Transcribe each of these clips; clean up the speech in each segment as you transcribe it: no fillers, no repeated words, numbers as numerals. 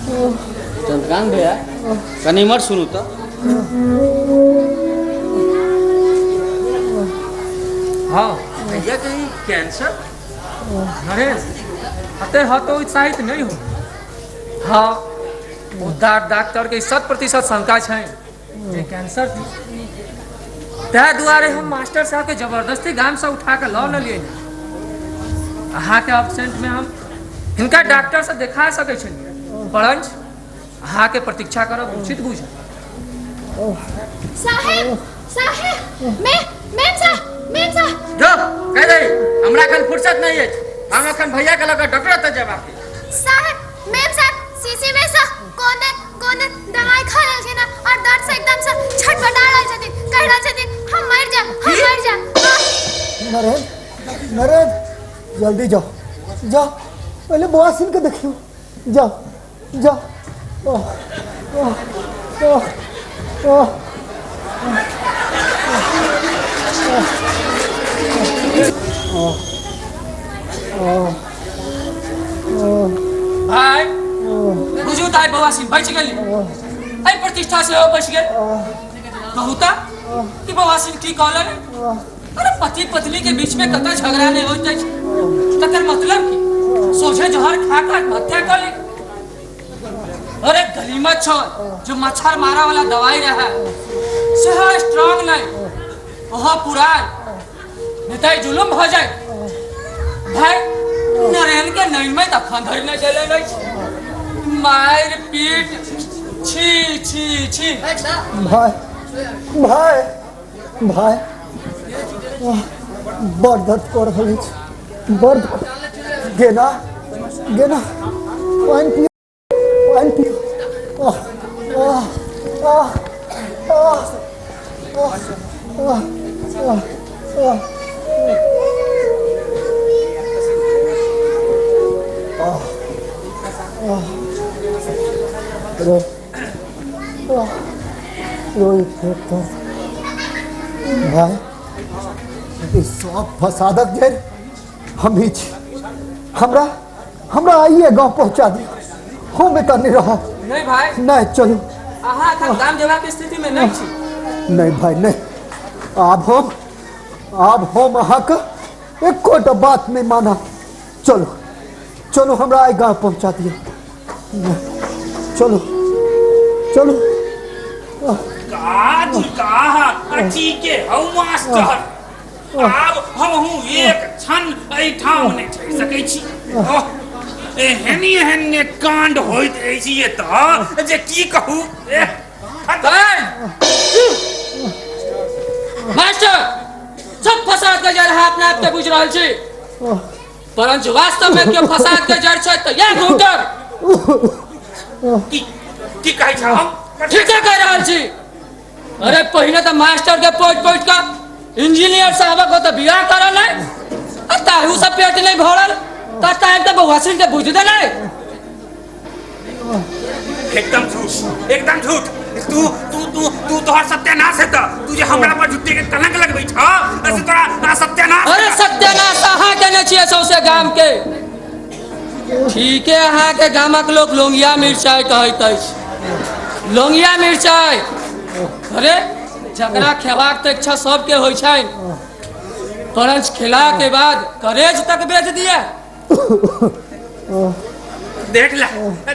चंद्रकांत भैया, कनि इम्हर सुनू तऽ। हाँ भैया, कहीं कैंसर? नरेश, अते हतोत्साहित नहीं हो। हाँ, मुदा डॉक्टर के 100% शंका छै जे कैंसर थी। ताहि दुआरे हम मास्टर साहब के जबरदस्ती गाम से उठा के लऽ लेलियै। अहाँके एबसेंट में हम हिनका डॉक्टर से देखा सकै छलियै, परंच अहाँके प्रतीक्षा करब उचित बुझल। साहेब, साहेब, मैं मेम साहब, मेम साहब। जो कह दे, हमरा एखन फुर्सत नहीं अछि। हम एखन भैया के लऽ कऽ डॉक्टर ओतऽ जेबाक अछि। साहेब, मेम साहब शीशी में से कोने कोने दवाई खा लेलखिन हँ और दर्द से एकदम से छटपटा रहल छथिन। कहि रहल छथिन, हम मरि जायब, हम मरि जायब। नरेन, नरेन, जल्दी जाओ, जाओ, पहले बौआ सिंह के देखियो, जाओ, जाओ। ओह, ओह, ओह, ओह। भाई, बुझू ताई बौआ सिंह बचि गेली, एहि प्रतिष्ठा से बचि गेल। कहू तऽ कि बौआ सिंह की कहलनि? अरे, पति पत्नी के बीच में कतऽ झगड़ा नहीं होइत अछि? तकर मतलब की सोझे जहर खा कऽ आत्महत्या कऽ ली? अरे, गनीमत छल जो मच्छर मारा वाला दवाई रहे सेहो स्ट्रांग नहीं, ओहो पुरान, नहीं तऽ ई जुलुम भऽ जाए। भाई, नरेन के नैन में तखन धरि नहि गेलै अछि। मारि पीट, छी छी छी। भाई, भाई, भाई, बड़ दर्द कऽ रहल अछि, बड़। गेना, गेना, पानि पियो, पानि पियो। आह, आह, आह, आह, आह, आह, आह, आह। आह, आह, रे, आह, रोहित दर्द। भाई, ई सब फसादक जड़ि हम ही छी। हमरा हमरा आइए गांव पहुंचा दियो, हम एतऽ नहीं रहब। नहीं भाई। नहीं, चलू। अहाँ एखन गाम जेबाक स्थिति में नहीं छी। नहीं भाई, नहीं, आब हम अहाँके एकोटा बात नहीं मानब। चलू, चलू, हमरा आइ गांव पहुंचा दियो। चलू, चलू। काज का ठीके हौ मास्टर, आब हमहूँ एक क्षण एहिठाम नहि ठहरि सकै छी। ओह, एहन एहन ने कांड होइत अछि एतऽ जे की कहू। एह, मास्टर, सब फसाद के जड़ है अपना आप के बुझ रहल छी, परंच वास्तव में केओ फसाद के जड़ छै तऽ यैह घूटर। की की कहै छह हम? ठीके कहि रहल छी। अरे, पहिने तऽ मास्टर के पोति पोति कऽ इंजीनियर साहबक ओतऽ बियाह करल है, आ ताहू से पेट नहीं भरल तऽ टाइम तऽ बौआ सिंह के बुझ देलै। एकदम झूठ, एकदम झूठ। तू तू तू तू तोहर सत्यानाश हेतऽ। तू जे हमरा पर झूठे के कलंक लगबै छह से तोरा तोरा सत्यानाश। अरे, सत्यानाश अहाँ केने छियै सौंसे गाम के। ठीके अहाँके गामक लोक लोंगिया मिरचाइ कहैत अछि, लोंगिया मिरचाइ। अरे, जकरा खेबाक तऽ इच्छा सबके होइ छै, परंच खेला के बाद करेज तक बेच दिए। देख ले,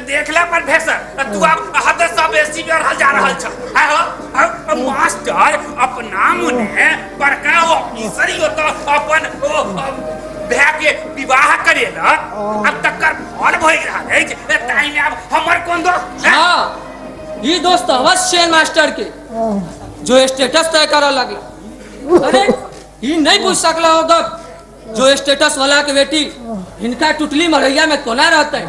देख ले प्रोफेसर, तू आब हद से बेसी बढ़ल जा रहल छ। आय हो, आय, मास्टर अपना मुने बड़का ऑफिसर यो तो अपन ओ भाय के विवाह करेलक, अब तकर फल भोगि रहल अछि, ताहि में आब हमर कोन दोष? हाँ, ई दोस्त अवश्य है मास्टर के जो स्टेटस तय करऽ लगला। अरे, ई नहीं बुझ सकला होगा जो स्टेटस वाला के बेटी हिनका टुटली मरैया में कोना रहते।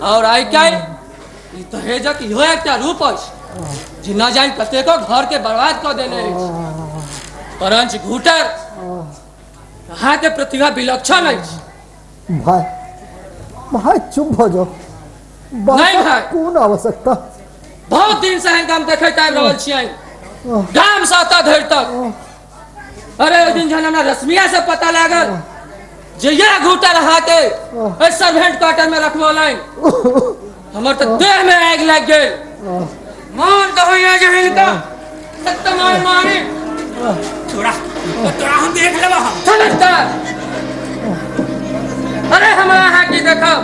और आइ काल्हि ई दहेजक इहो एकटा रूप अछि जे न जानि कतेको घर के बर्बाद कऽ देने अछि। परंच घूटर, अहाँके प्रतिभा विलक्षण अछि। भाई, भाई, चुप भऽ जाओ। नहीं भाई। कोन आवश्यकता? बहुत दिन से हिनका हम देखैत आबि रहल छियनि गाम से एतऽ धरि तक। अरे, ओहि दिन जहन हमरा रश्मिया से पता लागल जे यह घूटर अहाँके एहि सर्वेंट क्वार्टर में रखबौलनि, हमर तऽ देह में आगि लागि गेल। मन तऽ होइया जे हिनका सत्य मार मारी। तोरा तोरा हम देख लेबा हम। समझदार, अरे हमरा अहाँ की देखब,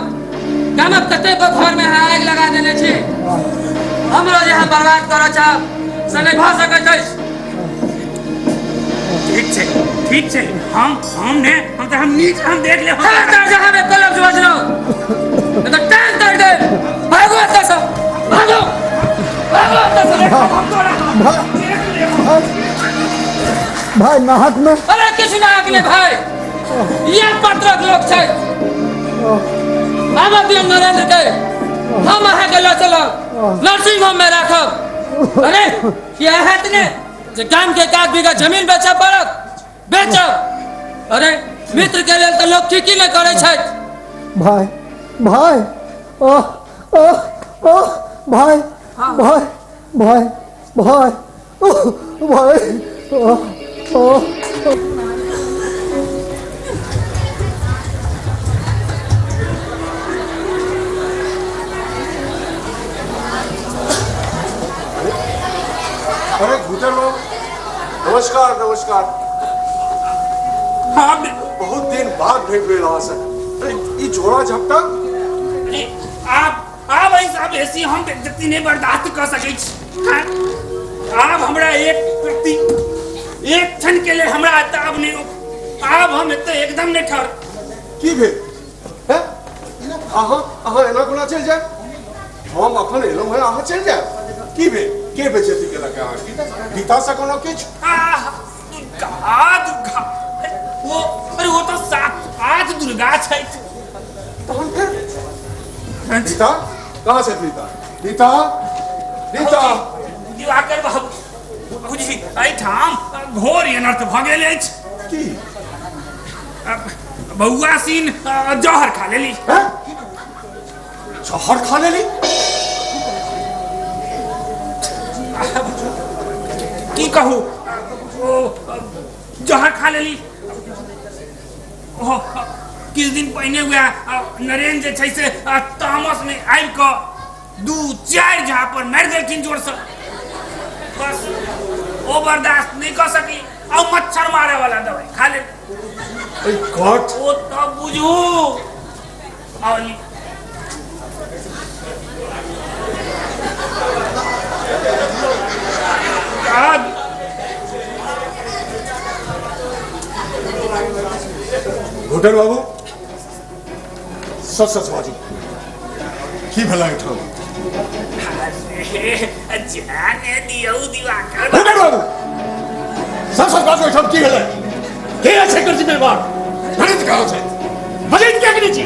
गामक कतेको घर में अहाँ आगि लगा देने छी। हमरो जे अहाँ बर्बाद करऽ चाहब से नहि भऽ सकैत अछि। ठीक छै, ठीक छै, हम ने हम तऽ हम नीक हम देख लेब। खबरदार जे हम एको लफ्ज बजलहुँ नहि तऽ टांग तोड़ि देब। भागू एतऽसँ, भागू, भागू एतऽसँ। हम तोरा देख लेब। भाय नाहक में। अरे किछु नाहक नहि भाय, इएह पत्रक लोक छै। आबऽ दियौ नरेंद्र के, हम अहाँके लऽ चलब, नर्सिंग होम में राखब। अरे किया हैत ने जे गाम के 1 बीघा जमीन बेचऽ पड़त, बेचब। अरे मित्र के लेल तऽ लोक की नहि करै छथि। भाय भाय ओह ओह ओह भाय भाय भाय भाय ओह भाय ओह ओह। अरे घुटन बाबू, नमस्कार नमस्कार। हाँ, बहुत दिन बाद भेंट भेल अहाँ से। अरे ई झोरा झपटा। अरे आप ऐसा बेसी हम बेइज्जती नहीं बर्दाश्त कर सकै छी। हाँ? आब हमरा एक प्रति एक क्षण के लिए हमरा एतऽ आब नहीं, आब हम एतऽ एकदम नहीं ठहर। की भेल? हैं? अहाँ अहाँ एना कोना चलि जायब? हम अखन एलहुँ हेँ, अहाँ चलि जायब? की भेल? के बेइज्जती केलक अहाँके? गीता से कोनो किछु? आह, दुर्गा दुर्गा, वो अरे वो तो 7-8 दुर्गा छै। तहन फेर गीता कहाँ छै? गीता गीता गीता। दिवाकर बाबू, बाबूजी एहिठाम घोर अनर्थ भऽ गेल अछि। की? बौआ सिन जहर खा लेली। हैं? जहर खा लेली? की कहू, ओ जहर खा लेली। ओहो, किछु दिन पहिने वएह नरेन जे छै से तामस में आबि कऽ 2-4 झापर मारि देलखिन जोरसँ। बस ओ बर्दाश्त नहीं कऽ सकली आ मच्छर मारे वाला दवाई खा ले। अरे गॉड। ओ तऽ बुझू। और घुटन बाबू, सच सच बाजू, की भेला एहिठाम? जाने दियौ दिवाकर। घुटन बाबू, सच सच बाजू, एहिठाम की भेलै? के अछि एकर जिम्मेवार? गणित कहाँ छै? बजैत किएक नहि छी?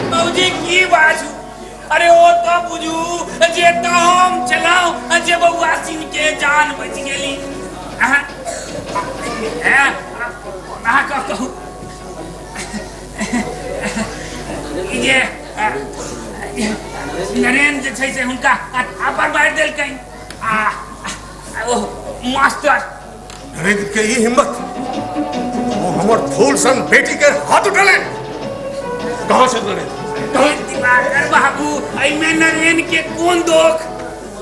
बाबूजी की बाजू, अरे ओ तऽ बुझू जे तऽ हम छलहुँ जे बौआ सिंह के जान बचि गेली। अहाँ अहाँ कहू ई जे नरेन जे छै से हुनका थापड़ मारि देलकनि आ ओ मास्टर। नरेंद्र के ई हिम्मत, वो हमर फूल सन बेटी के हाथ उठेले। कहाँ से नरेंद्र? दिवाकर बाबू, एहिमे नरेन के कोन दोख?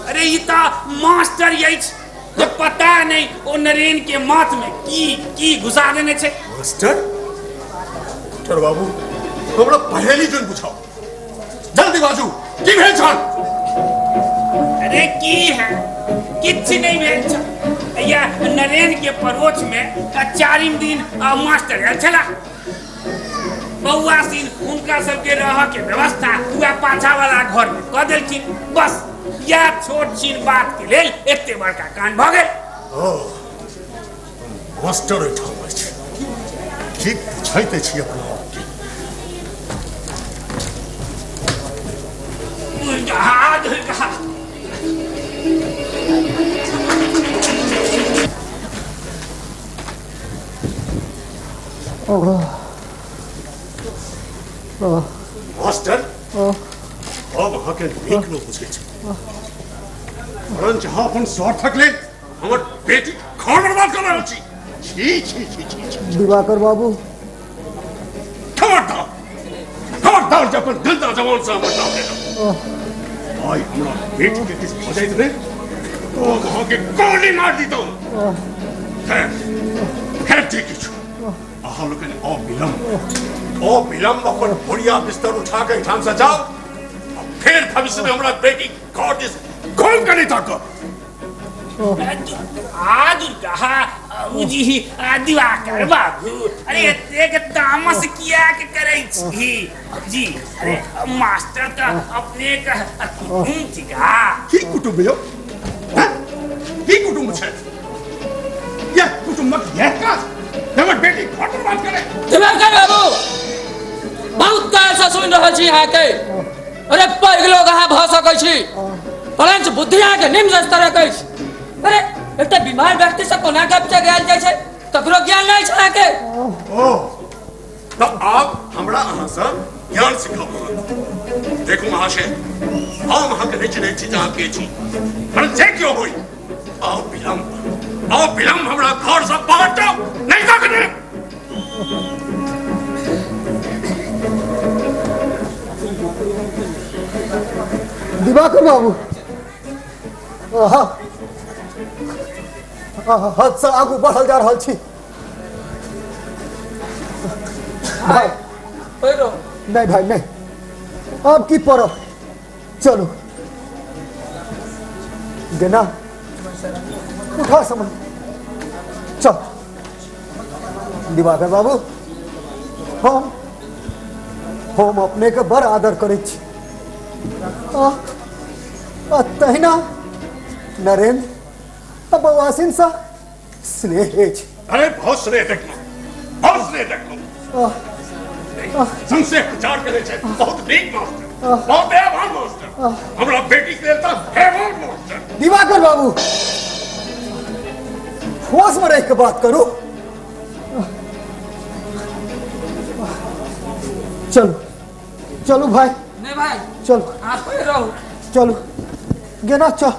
अरे ई तऽ मास्टर अछि जे पता नहीं ओ नरेन के माथ में की की घुसा देने छै। मास्टर? डॉक्टर बाबू, हमरा पहेली जोन बुझाओ, जल्दी बाजू, की भेल छल? अरे की है, किछु नहीं भेल छल। या नरेन के परोछ में 4 दिन मास्टर आयल छला। बौआ सिंह हुनका सबके रह के व्यवस्था वएह पाछा वाला घर में कऽ देलखिन। बस इएह छोट छीन बात के लेल एते बड़का कांड भऽ गेल। ओ मास्टर एहिठाम अछि, की बुझैत अछि अपना आपके? दुर्गा दुर्गा। मास्टर, हम अहाँके नीक लोक बुझै छी, परञ्च अहाँ अपन स्वार्थक लेल हमर बेटी घर बर्बाद कऽ रहल छी। छी छी छी छी छी। दिवाकर बाबू। खबरदार, खबरदार जे अपन गंदा जवान से हमर नाम लेलहुँ। आइ हमरा बेटी के किछु भऽ जाइत ने तो अहाँके गोली मार दितहुँ। खैर खैर, ठीक किछु अहाँ लोकनि अविलम्ब अविलम्ब अपन बोरिया बिस्तर उठा के एहिठाम से जाउ आ फेर भविष्य में हमरा बेटी घर दिस घूम के नहीं ताकब। आ दुर्गा ओ जी आ दिवाकर बाबू, अरे एतेक तामस किया के करै छी जी? अरे मास्टर तऽ अपने के कुटुम्ब थिका। की कुटुम्ब यौ? हैं? की कुटुम्ब छै? यह कुटुम्बक यह काज हमर बेटी घर बर्बाद करे? दिवाकर बाबू, बहुत काल से सुनि रहल छी अहाँके। अरे पैघ लोग अहाँ भऽ सकै छी, परंच बुद्धि अहाँके निम्न स्तरक अछि। अरे एकटा बीमार व्यक्ति से कोना गप चगायल जाइ छै तकरो ज्ञान नहि छै अहाँके। ओ तऽ आब हमरा अहाँसँ ज्ञान सिखब पड़त। देखू महाशय, हम अहाँके नहि चिन्हैत छी जे अहाँ के छी, पर जे केओ होइ, आउ विलम्ब आउ विलम्ब हमरा घरसँ बाहर जाउ, नहि तखने दिवाकर बाबू, अहाँ अहाँ हदसँ आगू बढ़ल जा रहल छी भाई। पैरो नहीं भाई नहीं, अब की पड़ब, चलू गेना, उठा समझ चल। दिवाकर बाबू, हम अपने के बड़ आदर करै छी आ, आ तहिना नरेंद्र आ बौआसिन सँ स्नेह अछि। अरे बहुत स्नेह देखलहुँ, बहुत स्नेह देखलहुँ। संशय विचार करै छै। बहुत नीक मास्टर, बहुत दयावान मास्टर, हमरा बेटी के लेल तऽ हेवान मास्टर। दिवाकर बाबू, होश में रह के बात करू। चलू चलू भाई। नहीं भाई। चलू। आप पैर रहू। चलू गेना, चल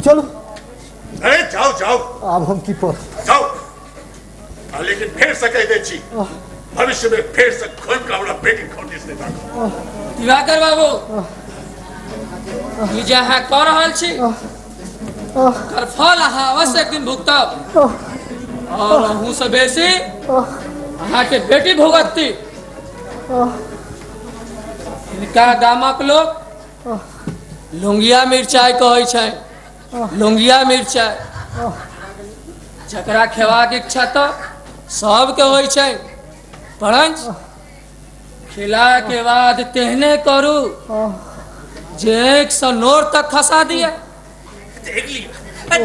चलू। अरे जाओ जाओ। आब हम की पर जाओ, लेकिन फेर से कहि दै छी, भविष्य में फेर से घुमि कऽ हमरा बेटी घर दिस नहि ताकब। दिवाकर बाबू, ई जे अहाँ कऽ रहल छी ओकर फल अहाँ अवश्य एक दिन भुगतब, और अहूँ से बेसी अहाँके बेटी भुगतती। हिनका गामक लोक लुंगिया मिरचाइ कहै छै, लुंगिया मिरचाइ, जकरा खेबाक इच्छा तऽ सबके होइ छै, परंच खिला के बाद तेहने करू जे एक सौ नोर तक खसा दिए। देख लिया,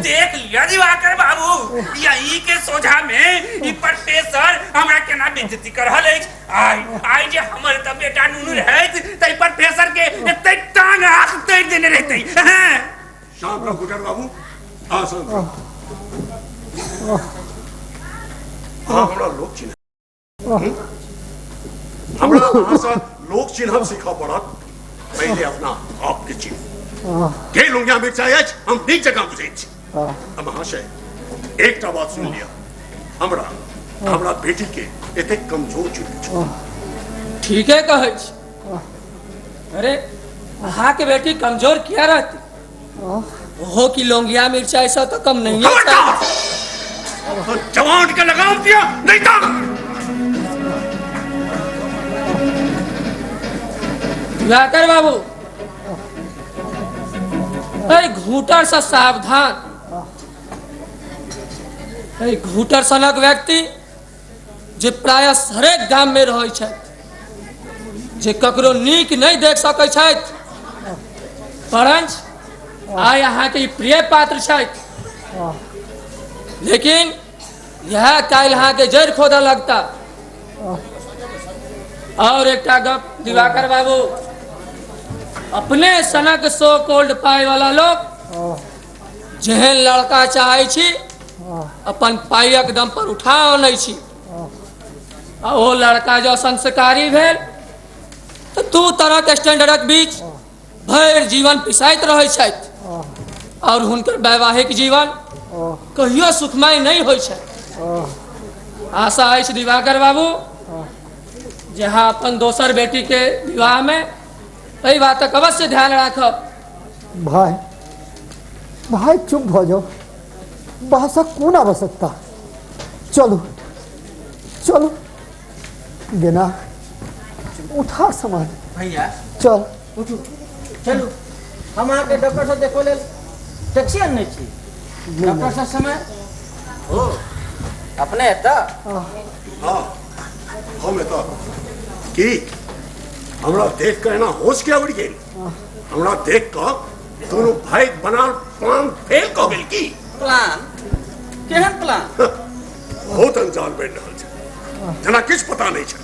देख लिया दिवाकर बाबू, यही के सोझा में ई प्रोफेसर हमरा केना बेइज्जती कर रहल अछि। आइ आइ जे हमर त बेटा नुनू रहैत त ई प्रोफेसर के एते टांग हाथ तोड़ि देने रहतै। हैं। शांत रहो गुटर बाबू, हाँ शांत रहो। अहाँ हमरा लोक चिन्ह, हमरा अहाँसँ लोक चिन्हब सीखऽ पड़त। पहिले अपना आपके चिन्ह के लुंगिया मिरचाइ अछि हम नीक जकाँ बुझैत छी। आ महाशय, एकटा बात सुनि लिअ, हमरा हमरा बेटी के एतेक कमजोर चुनैत छी। ठीके कहै छी। अरे अहाँके बेटी कमजोर किया रहती? ओहो की लौंगिया मिर्चाई से तो कम नहीं है। तो जवान के लगाम दिया नहीं था। दिवाकर बाबू, अरे घूटर से सावधान। अरे घूटर सनक व्यक्ति जे प्रायः हरेक गाम में रहै छथि, जे ककरो नीक नहि देख सकै छथि, परंच आइ अहाँके ई प्रिय पात्र छथि, लेकिन इएह काल्हि अहाँके जड़ि खोदऽ लगता। और एकटा गप दिवाकर बाबू, अपने सनक सो कोल्ड पाइ वाला लोग जेहन लड़का चाहै छी अपन पाइक दम पर उठा अनै छी, आ ओ लड़का जँ संस्कारी भेल तऽ दू तरहक स्टैंडर्डक बीच भरि जीवन पिसाइत रहै छथि और हुनकर वैवाहिक जीवन कहियो सुखमय नहि होइ छै। आशा अछि दिवाकर बाबू जे अहाँ अपन दोसर बेटीके विवाहमे एहि बातक अवश्य ध्यान राखब। भाई, भाई चुप भऽ जाओ, बहसक कोन आवश्यकता। चलू चलू गेना, उठा सामान। भैया चल उठू, चलू। हम अहाँके डॉक्टर से देखो लेल टैक्सी अनने छी। डॉक्टर से समय ओ अपने एतऽ? हाँ, हम एतऽ। की हमरा देख कऽ एना होश किया उड़ि गेल? हमरा देख कऽ दुनू भाई बनाल प्लान फेल कऽ गेल की? प्लान? केहन प्लान? बहुत अनजान बनि रहल छै, जेना किछु पता नहि छै।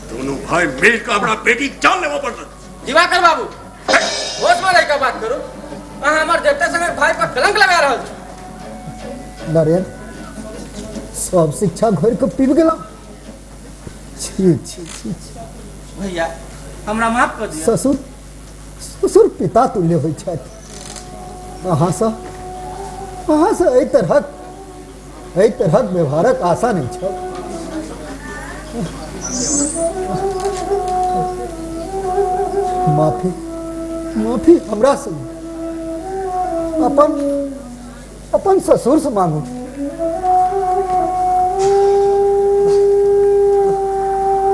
दुनू भाई मिल कऽ हमरा बेटी जान लेबऽ पड़त। दिवाकर बाबू, होश में रह कऽ बात करू। अहाँ हमर देवता संगे भाई पर कलंक लगा रहल छी। नरेन, सब शिक्षा घोरि कऽ पीब गेला। छी छी छी छी। भैया हमरा माफ कऽ दिअ। ससुर, ससुर पिता तुल्य होइ छथि। अहाँसँ, अहाँसँ एहि तरहक व्यवहारक आशा नहि छल। माफी, माफी हमरा से नहि, अपन अपन ससुर से मांगू।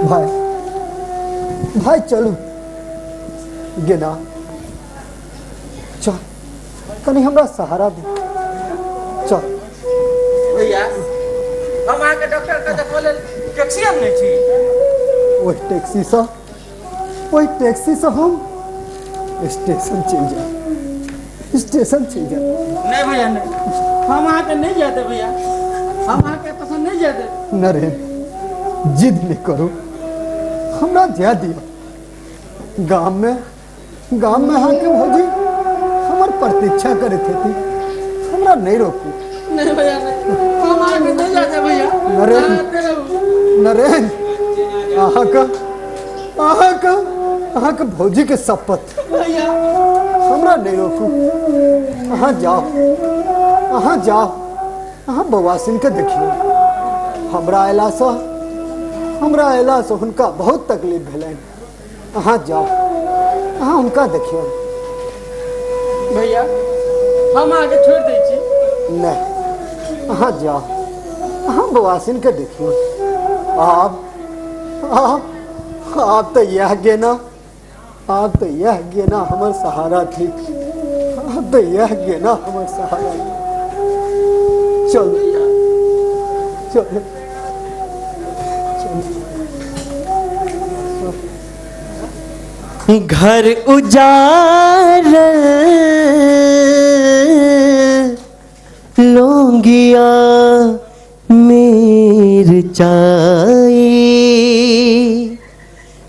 भाई, भाई चलू। गेना, चल, कनी हमरा सहारा दे, चल। भैया, हम अहाँके डॉक्टर के देखो लेल टैक्सी अनने छी। ओहि टैक्सीसँ हम स्टेशन चलि जायब, स्टेशन चलि जायब। नहीं भैया, नहीं, हम अहाँके नहीं जाते। भैया, हम अहाँके पसंद नहीं जाते। नरेन, जिद नहीं करू, हमरा जाय दिअ। गाममे अहाँके भौजी हमर प्रतीक्षा करैत हेती। हमरा नहीं रोकू। नहीं भैया, नहीं, हम अहाँके नहीं जाते भैया। नरेन। अहाँ एते रहू। नरेन, अहाँके अहाँके अहाँके भौजीके शपथ। भैया। हमरा नहीं रोकू। अहाँ जाओ, अहाँ जाओ, अहाँ बौआसिन के देखियौ। हमरा अयलासँ हुनका बहुत तकलीफ भेलनि। अहाँ जाओ, अहाँ हुनका देखियौ। भैया, हम अहाँके छोड़ि दै छी। नहीं, अहाँ जाओ, अहाँ बौआसिन के देखियौ। आब आब आब तऽ इएह गेना, आब तऽ इएह गेना हमर सहारा थिक। आब तऽ इएह गेना हमर सहारा थिक। चलू, चलू, चलू। घर उजाड़ लोंगिया मिरचाई,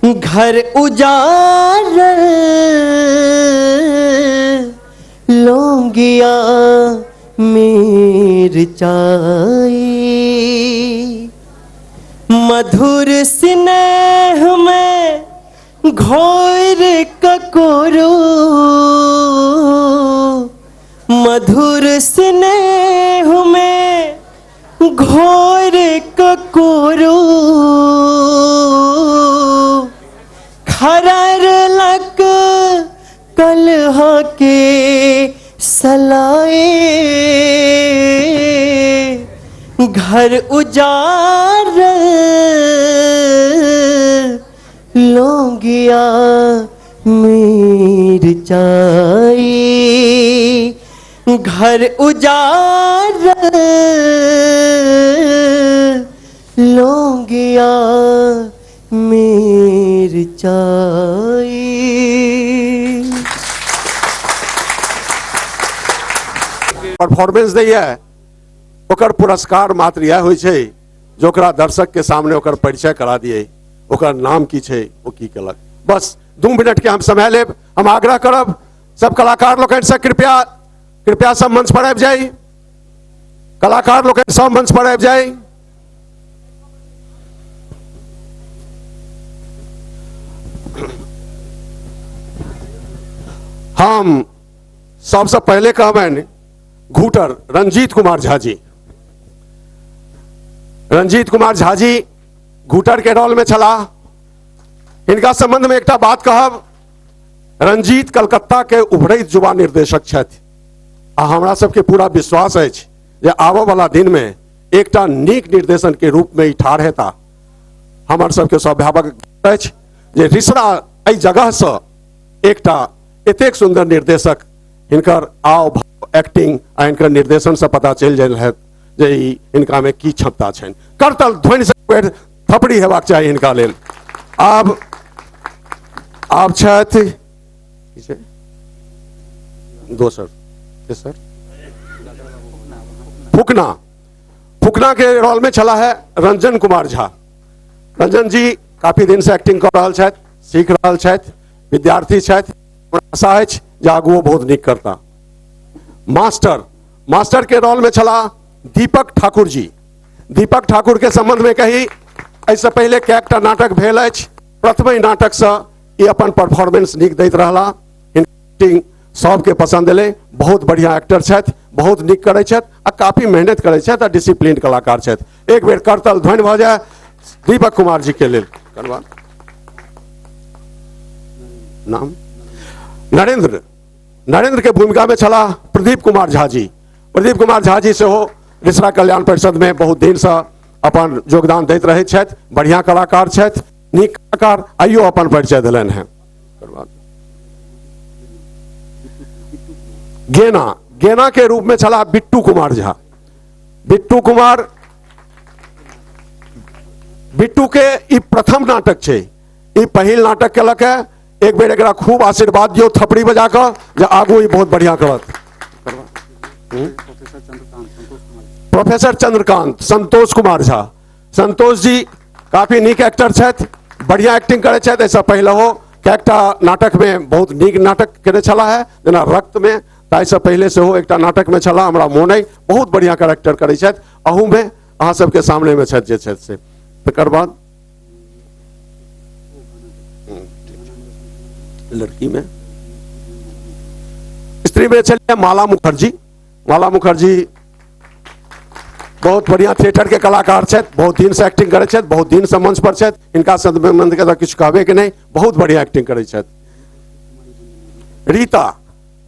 घर उजाड़ लोंगिया मिरचाई, मधुर स्नेह में घोर ककोरो, मधुर स्नेह में घोर ककोरो, खरर लक कलह के सलाए, घर उजाड़ लोंगिया मिरचाई, घर उजाड़ लोंगिया मिरचाई। परफॉर्मेंस दैए, ओकर पुरस्कार मात्र इएह होइ छै जे ओकरा दर्शक के सामने ओकर परिचय करा दिए, ओकर नाम की छै, ओ की केलक। बस 2 मिनट के हम समय लेब। हम आग्रह करब सब कलाकार लोकनि से, कृपया कृपया सब मंच पर आबि जाइ। कलाकार लोकनि सब मंच पर आबि जाइ। हम सबसे पहले कहबनि घूटर रंजीत कुमार झा जी। रंजीत कुमार झा जी घूटर के रोल में छलाह। हिनका संबंध में एकटा बात कहब रंजीत कलकत्ता के उभरैत युवा निर्देशक छथि आ हमरा सबके पूरा विश्वास अछि जे आबऽ वाला दिन में एकटा नीक निर्देशन के रूप में ई ठाढ़ हेता। हमर सबके सौभाग्य अछि जे रिसड़ा एहि जगह से एकटा एतेक सुंदर निर्देशक, हिनकर आव भाव, एक्टिंग आ हिनकर निर्देशन से पता चलि गेल हैत जे ई हिनका में की क्षमता छनि। करतल ध्वनि से बेर थपड़ी हेबाक चाही हिनका लेल। आब छथि दोसर तेसर फुकना। फुकना के रोल में छला है रंजन कुमार झा। रंजन जी काफी दिन से एक्टिंग कर रहल छथि, सीख रहल छथि, विद्यार्थी छथि। आशा अछि जे आगुओ बहुत नीक करता। मास्टर, मास्टर के रोल में छला दीपक ठाकुर जी। दीपक ठाकुर के संबंध में कही, एहिसँ पहिले कएकटा नाटक भेल अछि। प्रथमे नाटक से ई अपन परफॉर्मेंस नीक दैत रहला। एक्टिंग सबके पसंद एलै। बहुत बढ़िया एक्टर छथि, बहुत नीक करै छथि आ काफी मेहनत करै छथि आ डिसिप्लिन कलाकार छथि। एक बेर करतल ध्वनि भऽ जाय दीपक कुमार जी के लेल। करबा नाम नरेंद्र। नरेंद्र के भूमिका में छला प्रदीप कुमार झा जी। प्रदीप कुमार झा जी सेहो रिसड़ा कल्याण परिषद में बहुत दिन से अपन योगदान दैत रहै छथि। बढ़िया कलाकार छथि, नीक कलाकार, आइयो अपन परिचय देलनि हैं। गेना, गेना के रूप में छला बिट्टू कुमार झा। बिट्टू कुमार, बिट्टू के ई प्रथम नाटक छै, ई पहिल नाटक केलक है। एक बेर एकरा खूब आशीर्वाद दियौ थपड़ी बजा कऽ जे आगू ई बहुत बढ़िया करत। प्रोफेसर चंद्रकांत संतोष कुमार झा। संतोष जी काफी नीक एक्टर छथि, बढ़िया एक्टिंग करै छथि। एहिसँ पहिलहो कएकटा नाटक में बहुत नीक नाटक केने छलाह है, जेना रक्त में, ताहिसँ पहिले सेहो एकटा नाटक में छलाह, हमरा मोन अइ, बहुत बढ़िया कैरेक्टर करै छथि। अहू में अहाँ सबके सामने में छथि जे छथि से। तकर बाद लड़की में, स्त्री में छलियै माला मुखर्जी। माला मुखर्जी बहुत बढ़िया थिएटर के कलाकार छथि, बहुत दिन से एक्टिंग करै छथि, बहुत दिन से मंच पर छथि। हिनका संबंध के तऽ किछु कहबे के नहि, बहुत बढ़िया एक्टिंग करै छथि। रीता,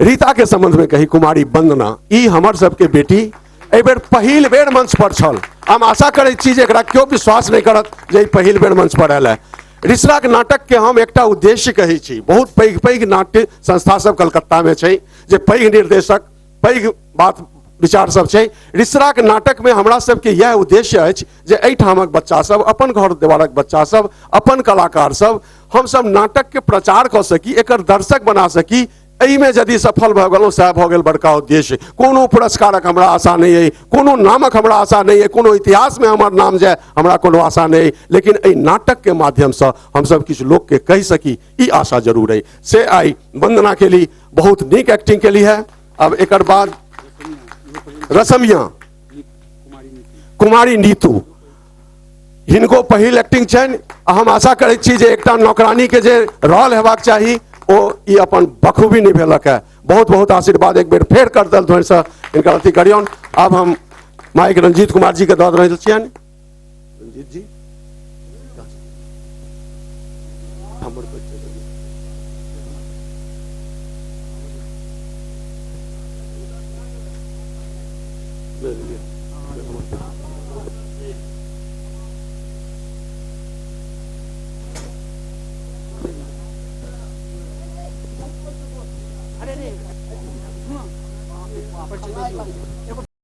रीता के संबंध में कही कुमारी वंदना, ई हमर सबके बेटी एहि बेर पहिल बेर मंच पर छल। हम आशा करै छी जे एकरा केओ विश्वास नहि करत जे ई पहिल बेर मंच पर आयल है। रिसड़ाक नाटक के हम एकटा उद्देश्य कहै छी, बहुत पैघ पैघ नाट्य संस्था सब कलकत्ता में छै जे पैघ निर्देशक, पैघ बात विचार सब छै। रिसड़ाक नाटक में हमरा सबके यह उद्देश्य अछि जे एहिठामक बच्चा सब, अपन घर देवारक बच्चा सब, अपन कलाकार सब, हम सब नाटक के प्रचार कऽ सकी, एकर दर्शक बना सकी। एहिमे यदि सफल भऽ गेलहुँ सएह भऽ गेल बड़का उद्देश्य। कोनो पुरस्कारक हमरा आशा नहि अइ, कोनो नामक हमरा आशा नहि अइ, कोनो इतिहासमे हमर नाम जाय हमरा कोनो आशा नहि अइ, लेकिन एहि नाटकके माध्यमसँ हमसब किछु लोकके कहि सकी ई आशा जरूर अइ। से आइ वंदना केली, बहुत नीक एक्टिंग केली है। अब एकर बाद रसमिया कुमारी नीतू, हिनको पहिल एक्टिंग छनि आ हम आशा करै छी जे एकटा नौकरानी के जे रोल हेबाक चाही ओ ई अपन बखूबी निभेलक है। बहुत बहुत आशीर्वाद एक बेर फेर कर दल ध्वनि से हिनकर अथी करियौन। आब हम माइक रंजीत कुमार जी के दऽ रहल छियनि। रंजीत जी हमर परिचय दऽ दिअ। ले लिअ। अरे रे,